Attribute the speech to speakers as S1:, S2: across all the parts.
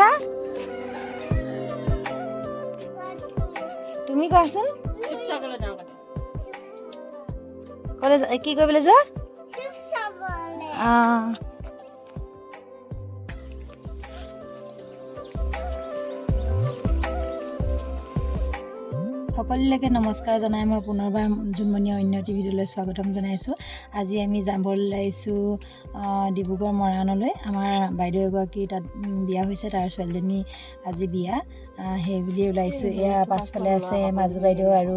S1: কৈছা? তুমি কোৱাচোন। কলেজ কি কৰিবলৈ যোৱা? অঁ। সকলোলৈকে নমস্কাৰ জনাই মই পুনৰবাৰ জোনমণি অন্য এটি ভিডিঅ'লৈ স্বাগতম জনাইছোঁ। আজি আমি যাবলৈ ওলাইছোঁ ডিব্ৰুগড় মৰাণলৈ। আমাৰ বাইদেউ এগৰাকী তাত বিয়া হৈছে, তাৰ ছোৱালীজনী আজি বিয়া, সেই বুলিয়ে ওলাইছোঁ। এয়া পাছফালে আছে মাজু বাইদেউ আৰু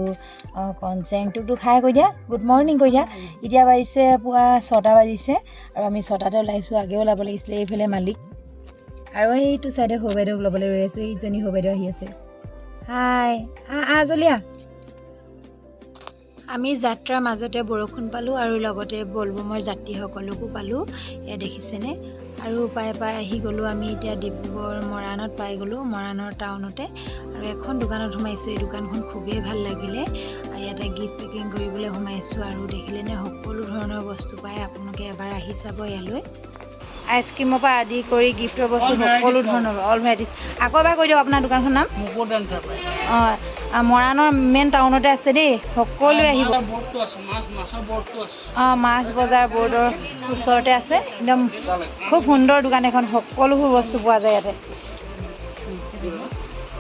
S1: কনচেং। টুকটুক খাই কৈ দিয়া, গুড মৰ্ণিং কৈ দিয়া। এতিয়া বাজিছে পুৱা 6টা বাজিছে আৰু আমি 6টাতে ওলাইছোঁ, আগেও ওলাব লাগিছিলে। এইফালে মালিক আৰু সেইটো চাইডে সৰু বাইদেউক ল'বলৈ ৰৈ আছোঁ। এইজনী সৰু বাইদেউ আহি আছে। হাই, আহ আহ জলীয়া। আমি যাত্ৰাৰ মাজতে বৰষুণ পালোঁ আৰু লগতে বলবমৰ যাত্ৰীসকলকো পালোঁ, এয়া দেখিছেনে। আৰু পাই পাই আহি গ'লোঁ আমি এতিয়া ডিব্ৰুগড় মৰাণত পাই গ'লোঁ, মৰাণৰ টাউনতে। আৰু এখন দোকানত সোমাইছোঁ, এই দোকানখন খুবেই ভাল লাগিলে। আৰু ইয়াতে গিফ্ট পেকিং কৰিবলৈ সোমাইছোঁ আৰু দেখিলেনে সকলো ধৰণৰ বস্তু পায়। আপোনালোকে এবাৰ আহি চাব ইয়ালৈ। আইচক্ৰীমৰ পৰা আদি কৰি গিফ্টৰ বস্তু সকলো ধৰণৰ, অল ভেৰাইটিজ। আকৌ এবাৰ কৈ দিয়ক আপোনাৰ দোকানখনৰ নাম। অঁ, মৰাণৰ মেইন টাউনতে আছে দেই, সকলোৱে আহিব। অঁ, মাছ বজাৰ বৰ্ডৰ ওচৰতে আছে। একদম খুব সুন্দৰ দোকান এখন, সকলোবোৰ বস্তু পোৱা যায় ইয়াতে।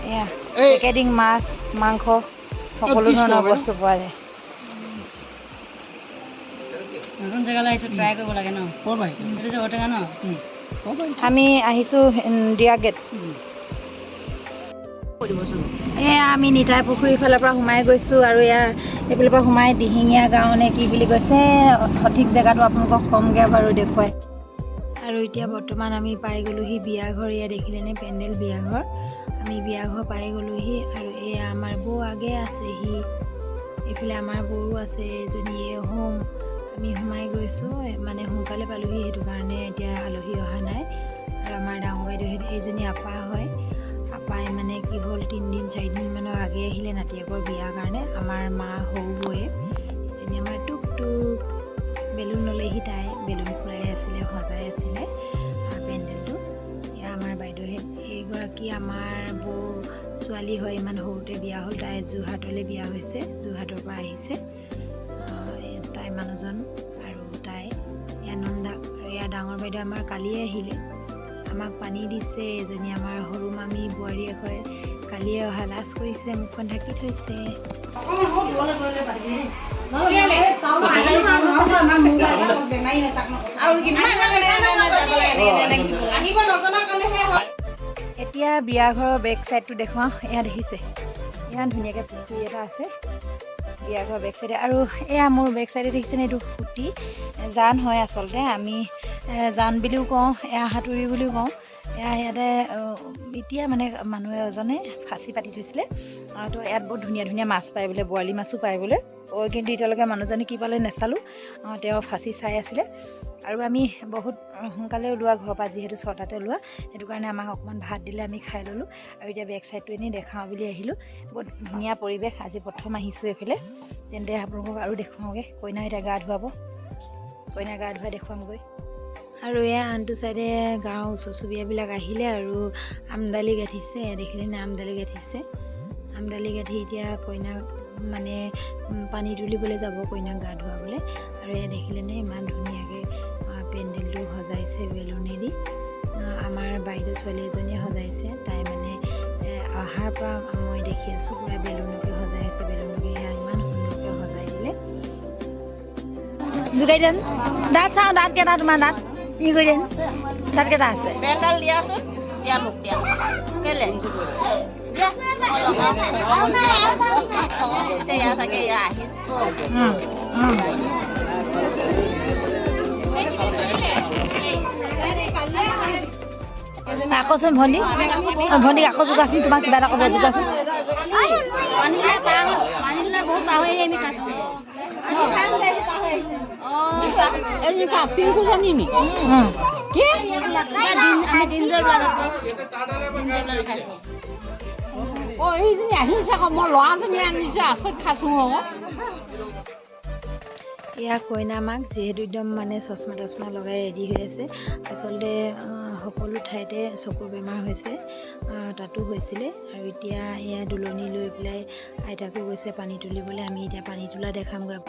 S1: এয়া পেকেটিং মাছ মাংস সকলো ধৰণৰ বস্তু পোৱা যায়।
S2: নতুন জেগালৈ আহিছোঁ, ট্ৰাই কৰিব লাগে ন। এইটো যে ঔটেঙা ন।
S1: আমি আহিছোঁ ডিয়া গেট। এয়া আমি নিতাই পুখুৰীৰ ফালৰ পৰা সোমাই গৈছোঁ আৰু ইয়াৰ এইফালৰ পৰা সোমাই দিহিঙীয়া গাঁও নে কি বুলি কৈছে, সঠিক জেগাটো আপোনালোকক কমগৈ বাৰু দেখুৱাই। আৰু এতিয়া বৰ্তমান আমি পাই গ'লোহি বিয়াঘৰ। এয়া দেখিলেনে পেণ্ডেল বিয়াঘৰ, আমি বিয়াঘৰ পাই গ'লোহি। আৰু এয়া আমাৰ বৌ আগে আছেহি, এইফালে আমাৰ বৌও আছে, এজনী এই হোম। আমি সোমাই গৈছোঁ, মানে সোনকালে পালোহি, সেইটো কাৰণে এতিয়া আলহী অহা নাই। আৰু আমাৰ ডাঙৰ বাইদেউ এইজনী আপা হয়। আপাই মানে কি হ'ল, 3 দিন 4 দিনমানৰ আগে আহিলে নাতিয়েকৰ বিয়াৰ কাৰণে। আমাৰ মা সৰু বৌয়ে, এজনী আমাৰ টুক টুক বেলুন ল'লেহি, তাই বেলুন ফুৰাই আছিলে, সজাই আছিলে পেণ্ডেলটো। এয়া আমাৰ বাইদেউ, এইগৰাকী আমাৰ বৌ ছোৱালী হয়, ইমান সৰুতে বিয়া হ'ল। তাই যোৰহাটলৈ বিয়া হৈছে, যোৰহাটৰ পৰা আহিছে তাই মানুহজন আৰু তাই। এয়া নন্দা আৰু এয়া ডাঙৰ বাইদেউ আমাৰ কালিয়ে আহিলে, আমাক পানী দিছে। এজনী আমাৰ সৰু মামী বোৱাৰীয়ে কয়, কালিয়ে অহা, লাজ কৰিছে, মুখখন ঢাকি থৈছে। এতিয়া বিয়া ঘৰৰ বেক চাইডটো দেখুৱাওঁ। এয়া দেখিছে, ইমান ধুনীয়াকৈ পুখুৰী এটা আছে বিয়া ঘৰৰ বেক চাইডে। আৰু এয়া মোৰ বেক চাইডে দেখিছেনে, এইটো সুঁতি জান হয়। আচলতে আমি জান বুলিও কওঁ, এয়া সাঁতুৰি বুলিও কওঁ। এয়া ইয়াতে এতিয়া মানে মানুহ এজনে ফাঁচি পাতি থৈছিলে। তো ইয়াত বহুত ধুনীয়া ধুনীয়া মাছ পায় বোলে, বৰালি মাছো পায় বোলে। কিন্তু এতিয়ালৈকে মানুহজনে কি পালে নেচালোঁ, তেওঁ ফাঁচি চাই আছিলে। আৰু আমি বহুত সোনকালে ওলোৱা ঘৰৰ পৰা, যিহেতু 6টাতে ওলোৱা, সেইটো কাৰণে আমাক অকণমান ভাত দিলে, আমি খাই ল'লোঁ। আৰু এতিয়া বেক চাইডটো এনেই দেখাওঁ বুলি আহিলোঁ। বহুত ধুনীয়া পৰিৱেশ, আজি প্ৰথম আহিছোঁ এইফালে। তেন্তে আপোনালোকক আৰু দেখুৱাওঁগৈ। কইনা এতিয়া গা ধুৱাব, কইনা গা ধুৱাই দেখুৱামগৈ। আৰু এয়া আনটো চাইডে গাঁৱৰ ওচৰ চুবুৰীয়াবিলাক আহিলে আৰু আমদালি গাঁঠিছে। দেখিলেনে, আমদালি গাঁঠিছে। আমদালি গাঁঠি এতিয়া কইনাক মানে পানী তুলিবলৈ যাব, কইনাক গা ধুৱাবলৈ। আৰু এয়া দেখিলেনে, ইমান ধুনীয়াকৈ পেণ্ডেলটো সজাইছে বেলুনেদি। আমাৰ বাইদেউ ছোৱালী এজনীয়ে সজাইছে। তাই মানে অহাৰ পৰা মই দেখি আছোঁ, পূৰা বেলুনকে সজাই আছে, বেলুনকে। সেয়া ইমান সুন্দৰকৈ সজাই দিলে। জোকাই দিয়া, দাঁত চাওঁ, দাঁত কেইটা তোমাৰ? দাঁত ই কৰি দিয়া, দাঁত কেইটা আছে?
S2: পেনডাল দিয়াচোন, দিয়া মোক, দিয়া। কেলে দিয়া। খং উঠিছে ইয়াৰ চাগে, ইয়াৰ আহিছে।
S1: উম, উম। আকৌচোন ভণ্টি, অ, ভণ্টিক আকৌ জোকাচোন, তোমাক কিবা এটা ক'ব, জোকাচোন।
S2: পানী বহুত পাৰ হৈ আহি আমি খাইছোঁ।
S1: উম।
S2: আমি দিনজয় খাইছোঁ।
S3: অ, এইজনী আহিছে আকৌ, মই ল'ৰাজনী আনিছে, আচৰিত খাইছোঁ আকৌ।
S1: এয়া কইনা মাক, যিহেতু একদম মানে চশমা তচমা লগাই ৰেডি হৈ আছে। আচলতে সকলো ঠাইতে চকুৰ বেমাৰ হৈছে, তাতো হৈছিলে। আৰু এতিয়া এয়া দুলনি লৈ পেলাই আইতাকো গৈছে পানী তুলিবলৈ। আমি এতিয়া পানী তোলা দেখামগৈ।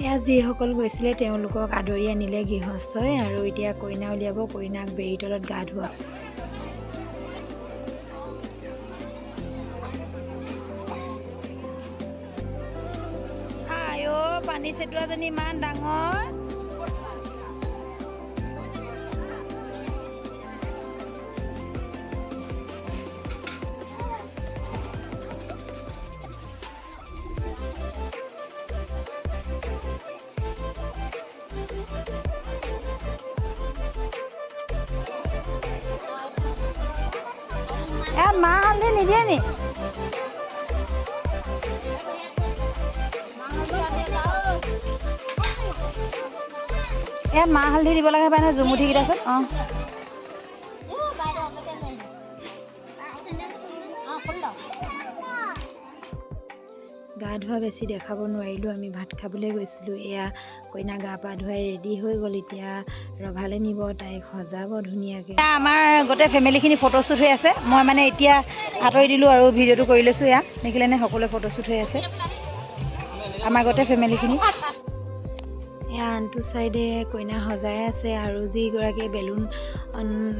S1: এয়া যিসকল গৈছিলে তেওঁলোকক আদৰি আনিলে গৃহস্থই। আৰু এতিয়া কইনা উলিয়াব, কইনাক বেৰি তলত গা ধোৱা। আই অ' পানী চেটোৱাজনী ইমান ডাঙৰ। মাহ হালধি নিদিয়ে নি? ইয়াত মাহ হালধি দিব লাগে পাই নহয় জুমুঠি কেইটা। অঁ, গা ধোৱা বেছি দেখাব নোৱাৰিলোঁ, আমি ভাত খাবলৈ গৈছিলোঁ। এয়া কইনা গা পা ধুৱাই ৰেডি হৈ গ'ল, এতিয়া ৰভালৈ নিব, তাইক সজাব ধুনীয়াকৈ। আমাৰ গোটেই ফেমিলিখিনি ফটোশ্বুট হৈ আছে। মই মানে এতিয়া আঁতৰি দিলোঁ আৰু ভিডিঅ'টো কৰি লৈছোঁ। এয়া দেখিলেনে সকলোৱে ফটোশ্বুট হৈ আছে আমাৰ গোটেই ফেমিলিখিনি। এয়া আনটো ছাইডে কইনা সজাই আছে আৰু যিগৰাকীয়ে বেলুন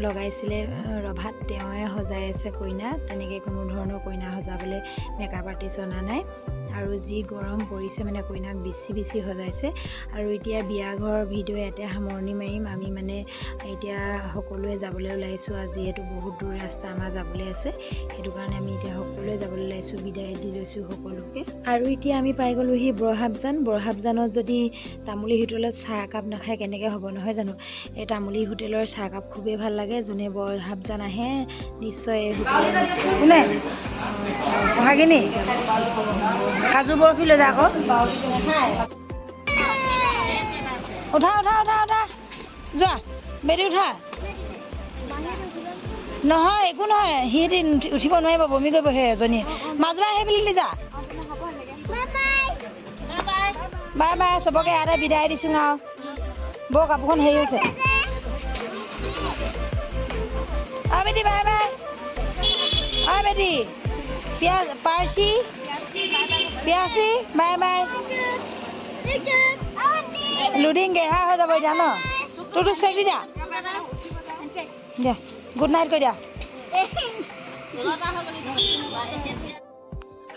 S1: লগাইছিলে ৰভাত তেওঁৱে সজাই আছে কইনা। তেনেকৈ কোনো ধৰণৰ কইনা সজাবলৈ মেকআপ আৰ্টিষ্ট অনা নাই। আৰু যি গৰম পৰিছে মানে কইনাক বেছি বেছি সজাইছে। আৰু এতিয়া বিয়া ঘৰৰ ভিডিঅ' ইয়াতে সামৰণি মাৰিম। আমি মানে এতিয়া সকলোৱে যাবলৈ ওলাইছোঁ, আজি যিহেতু বহুত দূৰ ৰাস্তা আমাৰ যাবলৈ আছে, সেইটো কাৰণে আমি এতিয়া সকলোৱে যাবলৈ ওলাইছোঁ, বিদায় দি লৈছোঁ সকলোকে। আৰু এতিয়া আমি পাই গ'লোহি বৰহাপজান। বৰহাপজানত যদি তামুলী হোটেলত চাহ একাপ নাখায় কেনেকৈ হ'ব, নহয় জানো? এই তামুলী হোটেলৰ চাহকাপ খুবেই ভাল লাগে। যোনে বৰহাপজান আহে নিশ্চয় এই হোটেলত। কোনে ভাগিনী কাজু বৰফি লৈ যা আকৌ। উঠা উঠা উঠা উঠা, যোৱা বেটি উঠা। নহয় একো নহয়, সিহঁতি উঠিব নোৱাৰিব, বমি কৰিব সেই এজনীয়ে। মাজুৱা সেই বুলি যা। বাই বাই, চবকে ইয়াতে বিদায় দিছোঁ আৰু। বৰ কাপোৰখন হেৰি হৈছে। অ বেটি বাই বাই। অ বেটি পিয়া পাৰ্চি পিয়াচি বাই বাই। লুডিং গেহা হৈ যাব এতিয়া ন? তোৰতো চেক দি দিয়া, দিয়া গুড নাইট কৈ দিয়া।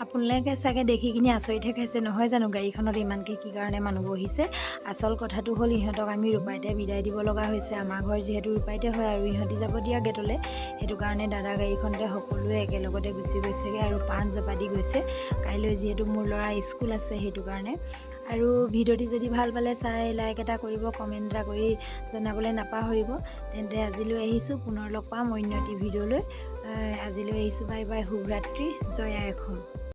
S1: আপোনালোকে চাগে দেখি কিনি আচৰিত খাইছে নহয় জানো, গাড়ীখনত ইমানকৈ কি কাৰণে মানুহ বহিছে। আচল কথাটো হ'ল ইহঁতক আমি ৰূপাইতে বিদায় দিব লগা হৈছে। আমাৰ ঘৰ যিহেতু ৰূপাইতে হয় আৰু ইহঁতি যাব দিয়া গেটলৈ, সেইটো কাৰণে দাদা গাড়ীখনতে সকলোৱে একেলগতে গুচি গৈছেগৈ আৰু পাণ জপা দি গৈছে। কাইলৈ যিহেতু মোৰ ল'ৰা স্কুল আছে সেইটো কাৰণে। আৰু ভিডিঅ'টি যদি ভাল পালে চাই লাইক এটা কৰিব, কমেণ্ট এটা কৰি জনাবলৈ নাপাহৰিব। তেন্তে আজিলৈ আহিছোঁ, পুনৰ লগ পাম অন্য এটি ভিডিঅ'লৈ। আজিলৈ আহিছোঁ, বাই বাই, শুভৰাত্ৰি, জয় আই অসম।